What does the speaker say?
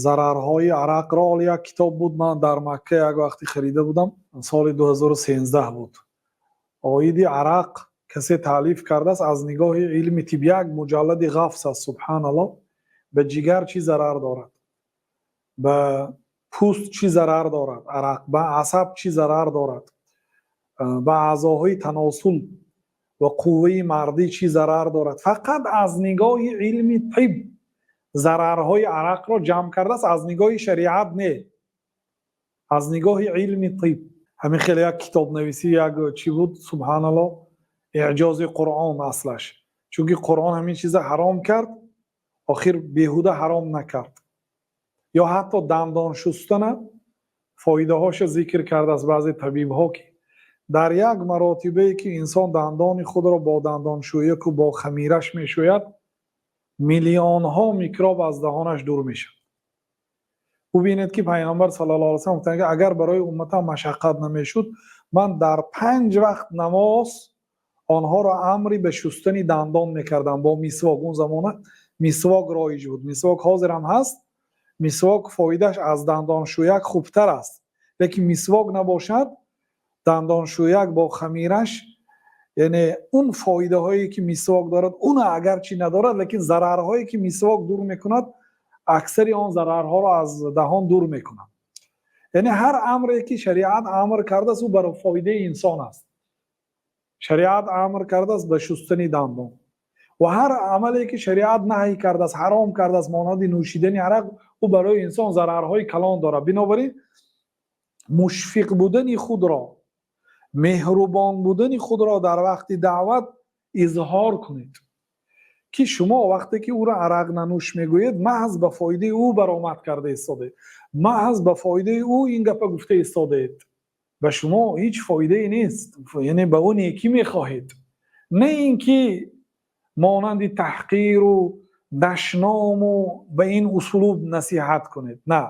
Зарарҳои арақро, ҳоло як китоб буд, ман дар Макка як вақте харида будам, соли 2013 буд. Оиди арақ касе таълиф кардааст аз нигоҳи илми тиб, як муҷаллади ғафс аст, субҳаналлоҳ. Ба ҷигар чӣ зарар дорад, ба пӯст чӣ зарар дорад арақ, ба асаб чӣ зарар дорад, ба аъзоҳои таносул ва қувваи мардӣ чӣ зарар дорад. Фақат аз нигоҳи илми тиб зарарҳои арақро ҷамъ кардааст, аз нигоҳи шариат не, аз нигоҳи илми тиб. Ҳамин хеле як китобнависӣ, як чӣ буд, субҳаналлоҳ, эъҷози Қуръон аслаш, чунки Қуръон ҳамин чиза ҳаром кард, охир беҳуда ҳаром накард. Ё ҳатто дандон шустана фоидаҳоша зикр кардааст баъзе табибҳо, ки дар як маротибае ки инсон дандони худро бо дандоншӯяку бо хамираш мешӯяд, миллионҳо микроб аз даҳонаш дур мешавад. Бубинед, ки Пайғамбар саллаллоҳу алайҳи васаллам гуфтанд, ки агар барои умматам машаққат намешуд, ман дар панҷ вақт намоз онҳоро амри ба шустани дандон мекардам бо мисвок. Он замона мисвок роиҷ буд, мисвок ҳозир ҳам ҳаст. Мисвок фоидааш аз дандоншӯяк хубтар аст, лекин мисвок набошад, дандоншӯяк бо хамираш, яъне он фоидаҳое ки мисвок дорад, уна агарчи надорад, лекин зарарҳое ки мисвок дур мекунад, аксари он зарарҳоро аз даҳон дур мекунад. Яъне ҳар амре ки шариат амр кардааст, ӯ барои фоидаи инсон аст. Шариат амр кардааст ба шустани дандон ва ҳар амале ки шариат наҳй кардааст, ҳаром кардааст, монанди нӯшидани арақ, ӯ барои инсон зарарҳои калон дорад. Бинобар ин мушфиқ будани худро, меҳрубон будани худро дар вақти даъват изҳор кунед, ки шумо вақте ки ӯро арақ нанӯш мегӯед, маҳз ба фоидаи ӯ баромад карда истодаед, маҳз ба фоидаи ӯ ин гапа гуфта истодаед, ба шумо ҳеҷ фоидае нест, яъне ба ӯ некӣ мехоҳед, на ин ки монанди таҳқиру дашному ба ин услуб насиҳат кунед, на.